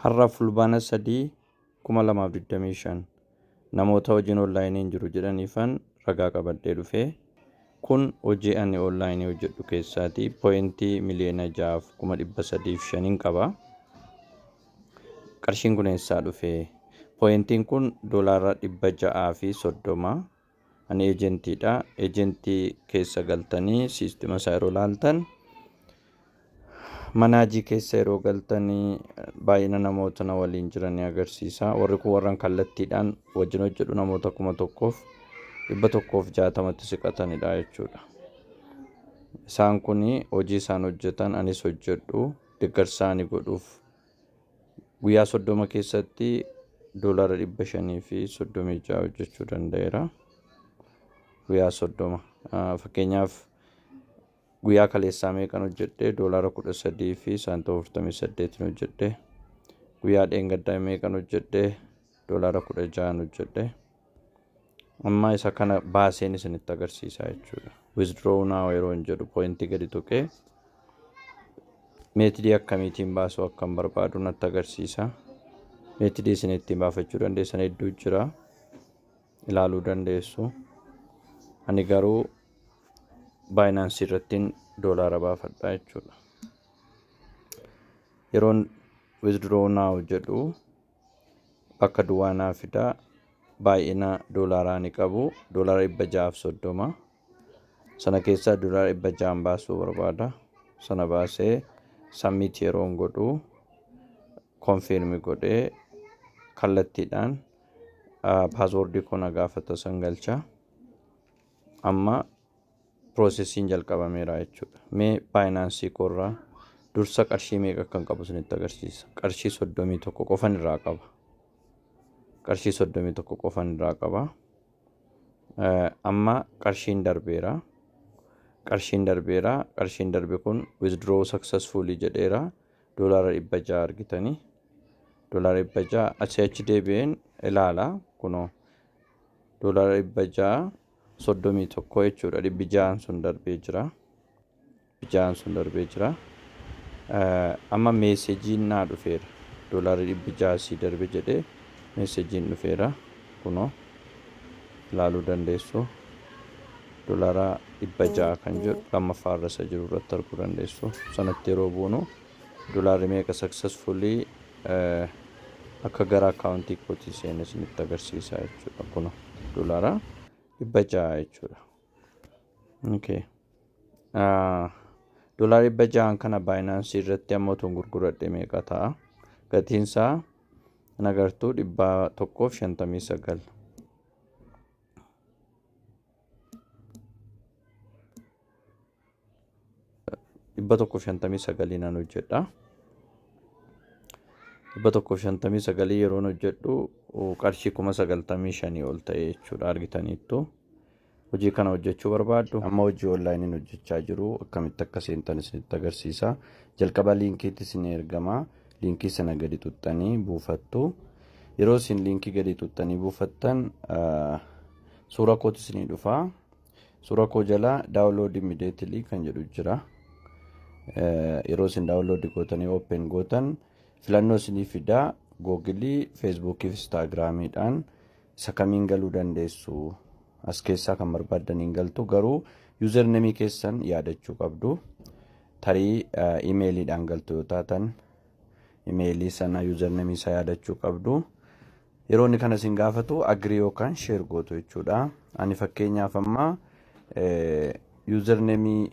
Har'a Fulbaana 3, 2025 namoota hojiin onlaayinii hin jiru jedhaniifan ragaa qabadhee dhufe. Kun hojii ani onlaayinii hojjedhu keessaati. Pooyintii 6,305,000 qaba. Qarshiin kun eessaa dhufe? Pooyintiin kun doolaara 630. Ani ejentiidha. Ejentii keessa galtanii siistima isaa yeroo laaltan, manaajii keessa yeroo galtanii, baay'ina namoota na waliin jiranii agarsiisa. Warri kun warran kallattiidhaan wajjin hojjedhu namoota 1,160tti siqatanidha jechuudha. Isaan kun hojii isaan hojjetan anis hojjedhu, deeggarsa ani godhuuf guyyaa 30 keessatti doolaara 536 hojjechuu danda'eera. Guyyaa 30, fakkeenyaaf guyyaa kaleessaa meeqan hojjedhe? Doolaara 13 fi saantima 48 hojjedhe. Guyyaa dheengaddaa meeqan hojjedhe? Doolaara 16 hojjedhe. Amma isa kana baaseen isinitti agarsiisa jechuudha. Withdraw now yeroo hin jedhu, pooyintii gadi tuqee meetidii akkamiitiin baasuu akkan barbaadu natti agarsiisa. Meetidii isin ittiin baafachuu dandeessan hedduu jira. Ilaaluu dandeessu. Ani garuu Binance irrattiin doolaara baafadha jechuudha. Yeroon withdraw now jedhu bakka duwwaa naa fida. Baay'ina doolaaraa ni qabu. Doolaara 630. Sana keessaa doolaara 600 baasuu barbaada. Sana baasee submit yeroon godhu, confirm godhee, kallattiidhaan paaswoordii koo na gaafata, san galcha. Amma piroosesiin jalqabameera jechuudha. Mee Binance koorraa dursa qarshii meeqa akkan qabu isinitti agarsiisa. Qarshii 31 qofan irraa qaba. Qarshii 31 qofan irraa qaba. Amma qarshiin darbeera. Qarshiin darbeera. Qarshiin darbe kun withdraw successfully jedheera. Doolaara 600 argitanii. Doolaara 600 asii achi deebi'een ilaala. Kunoo doolaara 631 jechuudha. 600n sun darbee jira. 600n sun darbee jira. Amma meesejiin naa dhufeera. Doolaara 600 sii darbe jedhee meesejiin dhufeera. Kunoo ilaaluu dandeessu. Doolaara 600 kan jedhu lammaffaa irra isa jiru irratti arguu dandeessu. Sanatti yeroo buunu doolaarri meeqa successfully akka gara akkaawuntii kootii seene isinitti agarsiisa jechuudha. Kunoo doolaara 600 jechuudha. Okay. Doolaara 600n kana Binance irratti amma utuun gurguradhe meeqa ta'a? Gatiin isaa hin agartuu, 159. 159 nan hojjedha. 159 yeroon hojjedhu qarshii 95,000 ol ta'e jechuudha, argitaniittu. Hojii kana hojjechuu barbaaddu. Amma hojii onlaayiniin hojjechaa jiru akkamitti akka seentan isinitti agarsiisa. Jalqaba liinkiitti isin ergama. Liinkii sana gadi tuxxanii buufattu. Yeroo isin liinkii gadi tuxxanii buufattan suura kootu isinii dhufa. Suura koo jala download immediately kan jedhu jira. Yeroo isin download gootanii open gootan filannoo isinii fida. Googilii, Feesbuukii fi Instaagiraamiidhaan isa kamiin galuu dandeessu. As keessaa kan barbaaddaniin galtu, garuu username keessan yaadachuu qabdu. Tarii imeeliidhaan galtu yoo taatan imeelii sana username isaa yaadachuu qabdu. Yeroo inni kana isin gaafatu agree yookaan share gootu jechuudha. Ani fakkeenyaaf amma username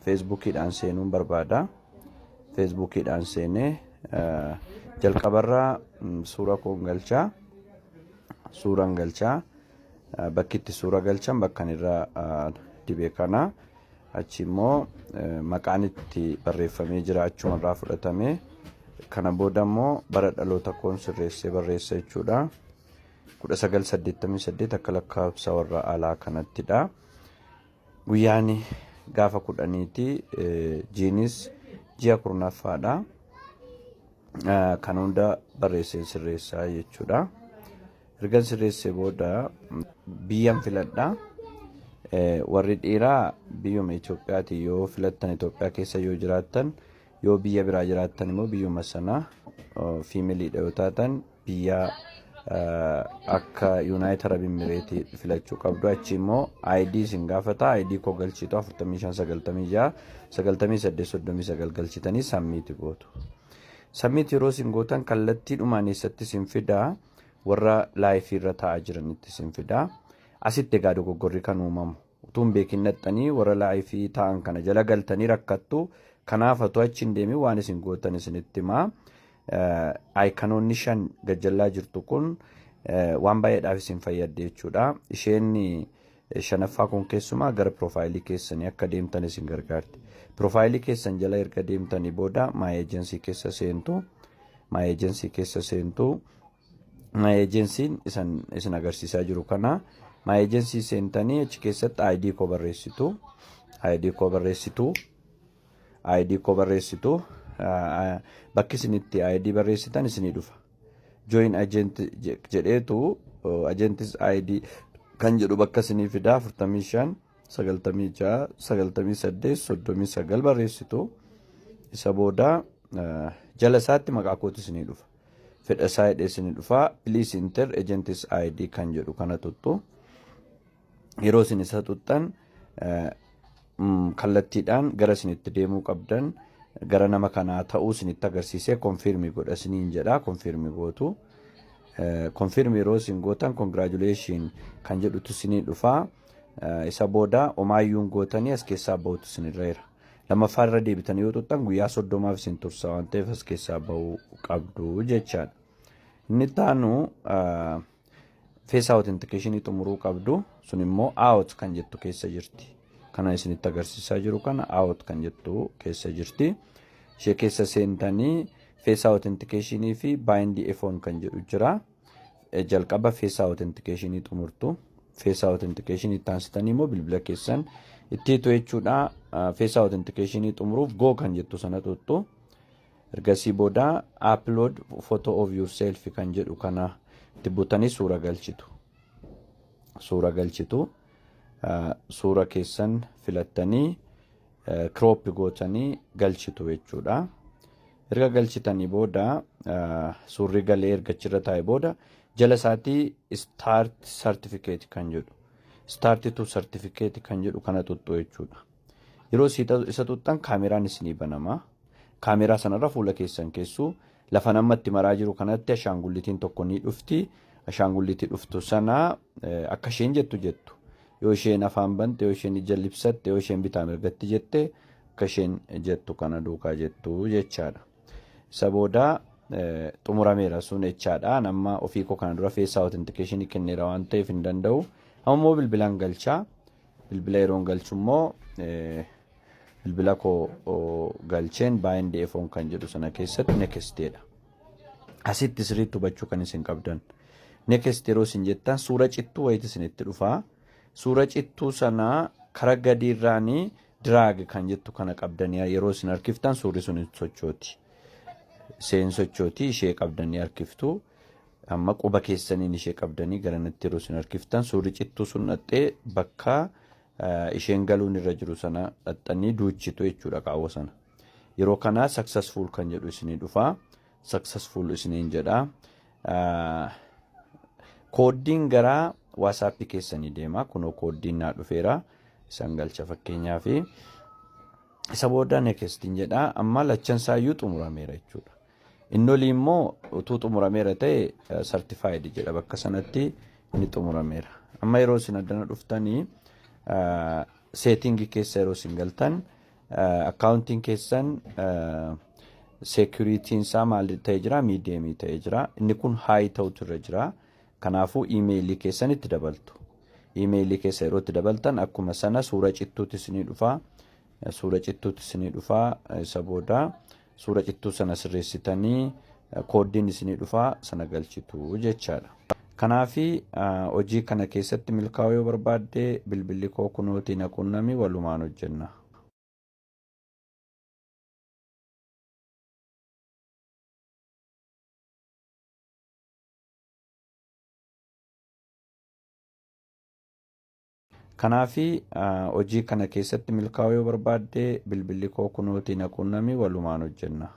Feesbuukiidhaan seenuun barbaada. Feesbuukiidhaan seenee jalqabarraa suura koon galchaa. Suuraan galchaa. Bakki itti suura galchan bakka inni irra dibe kana. Achi immoo maqaan itti barreeffamee jira, achuma irraa fudhatame. Kana booda immoo bara dhaloota koon sirreessee barreessa jechuudha. 1988 akka lakkoofsa warra alaa kanattidha. Guyyaan gaafa 10ti, jiinis ji'a 10ffaadha. Kan hunda barreesseen sirreessaa jechuudha. Ergan sirreessee booda biyyan filadha. Warri dhiiraa biyyuma Itoophiyaati yoo filattan, Itoophiyaa keessa yoo jiraattan, yoo biyya biraa jiraattan immoo biyyuma sana. Femaleiidha yoo taatan biyya akka United Arab Emirates filachuu qabdu. Achi immoo ID isin gaafata. ID koo galchitu, 45 96 98 39 galchitanii submit gootu. Submit yeroo isin gootan kallattiidhumaan eessatti isin fidaa? Warra liveii irra taa'aa jiranitti isin fidaa. Asitti egaa dogoggorri kan uumamu. Utuu hin beekin naxxanii warra liveii taa'an kana jala galtanii rakkattu. Kanaaf atu achi hin deemin waan isin gootan isinitti himaa. Iconoonni shan gajjallaa jirtu kun waan baay'eedhaaf isin fayyadde jechuudha. Isheen shanaffaa kun keessumaa gara profileii keessanii akka deemtan isin gargaarti. Profileii keessan jala erga deemtanii booda My Agency keessa seentu. My Agency keessa seentu. My Agencyn isin agarsiisaa jiru kana. My Agency seentanii achi keessatti ID koo barreessitu. ID koo barreessitu. ID koo barreessitu. Bakki isin itti ID barreessitan isinii dhufa. Join agent jedheetu agents ID kan jedhu bakka isinii fidaa, 45 96 98 39 barreessitu. Isa booda jala isaatti maqaa kootu isinii dhufa. Fedha isaa hidhee isinii dhufa. "Please enter agents ID" kan jedhu kana tuttu. Yeroo isin isa tuttan kallattiidhaan gara isinitti deemuu qabdan, gara nama kanaa ta'uu isinitti agarsiisee confirm godha isiniin jedha, confirm gootu. Confirm yeroo isin gootan "congratulation" kan jedhutu isinii dhufa. Isa booda omaayyuun gootanii as keessaa bahutu isinirra jira. Lammaffaa irra deebitanii yoo tuttan guyyaa 30f isin tursa waan ta'eef as keessaa bahuu qabdu jechaadha. Inni taanu face authentication xumuruu qabdu, sun immoo auth kan jettu keessa jirti. Kana isinitti agarsiisaa jiru kana, auth kan jettu keessa jirti. Ishee keessa seentanii face authentication fi bind phone kan jedhu jira. Jalqaba face authentication xumurtu. Face authentication itti aansitanii immoo bilbila keessan itti hiitu jechuudha. Face authentication xumuruuf go kan jettu sana tuttu. Ergasii booda "upload photo of yourself" kan jedhu kana itti butanii suura galchitu. Suura galchitu. Suura keessan filattanii crop gootanii galchitu jechuudha. Erga galchitanii booda, suurri galee erga achirra taa'e booda, jala isaatii start certificate kan jedhu, start to certificate kan jedhu kana tuttu jechuudha. Yeroo isa tuttan kaameraan isinii banama. Kaameraa sanarra fuula keessan keessu, lafa namatti maraa jiru kanatti ashaangullitiin tokko ni dhufti. Ashaangullitii dhuftu sana akka isheen jettu jettu. Yoo isheen afaan bante, yoo isheen ija libsatte, yoo isheen bitaa mirgatti jette, akka isheen jettu kana duukaa jettu jechaadha. Isa booda xumurameera sun jechaadha. Nama ofii koo kana dura face authentication kenneera waan ta'eef hin danda'u. Amma immoo bilbilaan galchaa. Bilbila yeroon galchu immoo bilbila koo galcheen bind phone kan jedhu sana keessatti nexteedha. Asitti sirriitti hubachuu kan isin qabdan. Next yeroo isin jettan suura cittuu wayiiti isinitti dhufaa. Suura cittuu sana kara gadiirraanii drag kan jettu kana qabdanii yeroo isin harkiftan suurri sun hin sochooti. Isheen sochooti, ishee qabdanii harkiftu. Amma quba keessaniin ishee qabdanii garanatti yeroo isin harkiftan suurri cittuu sun dhaxxee bakka isheen galuun irra jiru sana dhaxxanii duuchitu jechuudha qaawwa sana. Yeroo kana "successful" kan jedhu isinii dhufaa. "Successful" isiniin jedha. Kooddiin gara WhatsAppii keessanii deema. Kunoo kooddiin naa dhufeera. Isaan galcha fakkeenyaaf. Isa booda nextiin jedha. Amma lachan isaayyuu xumurameera jechuudha. Inni olii immoo utuu xumurameera ta'e "certified" jedha, bakka sanatti inni xumurameera. Amma yeroo isin addana dhuftanii settingii keessa yeroo isin galtan accountiin keessan securityn isaa maal ta'ee jira? Mediumii ta'ee jira. Inni kun high ta'utu irra jira. Kanaafuu emailii keessan itti dabaltu. Emailii keessa yeroo itti dabaltan akkuma sana suura cittuutti isinii dhufaa. Suura cittuutti isinii dhufaa. Isa booda suura cittuu sana sirreessitanii kooddiin isinii dhufaa, sana galchitu jechaadha. Kanaafi hojii kana keessatti milkaa'uu yoo barbaadde bilbilli koo kunootii, na qunnami, walumaan hojjenna. Kanaafi hojii kana keessatti milkaa'uu yoo barbaadde bilbilli koo kunootii, na qunnami, walumaan hojjenna.